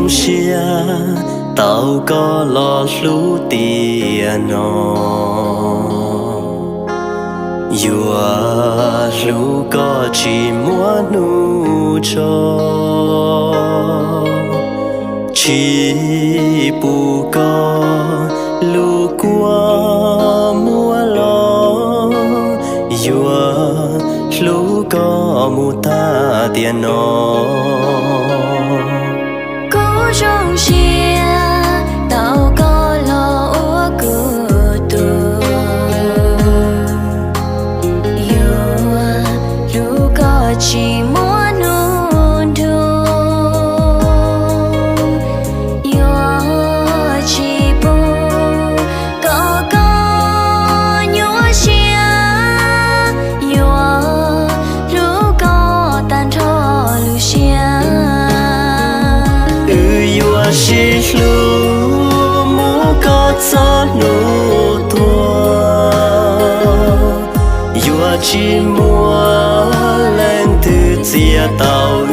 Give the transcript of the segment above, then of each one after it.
siab tau koj los hlub tiam no. Yuav hlub koj tsis muab hnub tso, tsis pub koj lub kua muab los. Yuav hlub koj mus tag tiam no. Kuv zoo siab tau koj los ua kuv tug. Yuav hlub koj tsis muab hnub nrug, yuav tsis pub kom koj nyuaj siab, yuav hlub koj tag nrho lub siab. Wb yuav sib hlub mus kom txog hnub tuag, yuav tsis muaj leej twg txiav tau wb,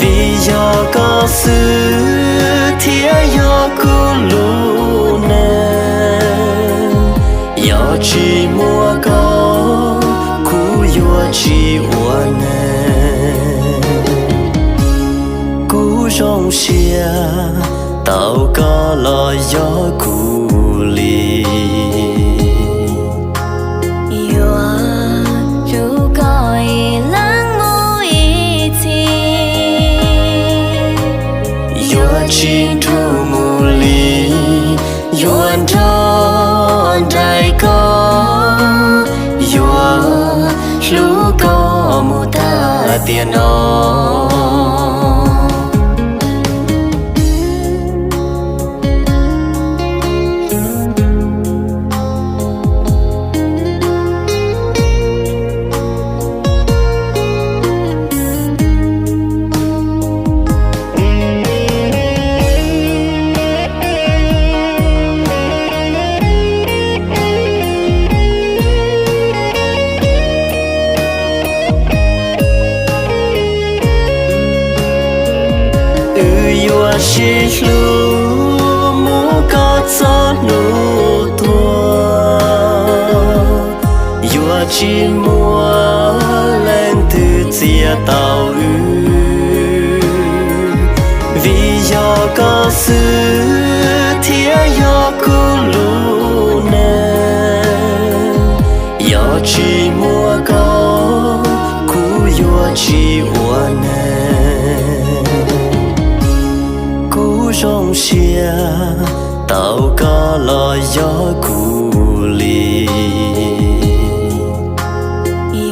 vim yog koj xwb thiaj yog kuv lub neej. Yog tsis muaj koj, kuv yuav tsis ua neeg. Kuv zoo siab tau koj los yog kuv li. Yuav hlub koj ib leeg mus ib txhis, yuav tsis nrug mus li, yuav nrog nraim koj, yuav hlub koj mus tag tiam no. Wb yuav sib hlub mus kom txog hnub tuag, yuav tsis muaj leej twg txiav tau wb, vim yog koj xwb thiaj yog kuv lub neej. Yog tsis muaj koj, kuv yuav tsis ua neeg. Kuv zoo siab tau koj los yog kuv li.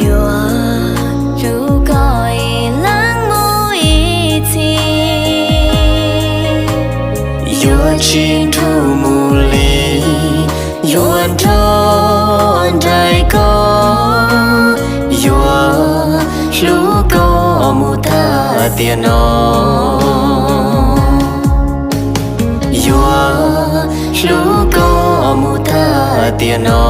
Yuav hlub koj ib leeg mus ib txhis, yuav tsis nrug mus li, yuav nrog nraim koj, yuav hlub koj mus tag tiam no. Yuav hlub koj mus tag tiam no.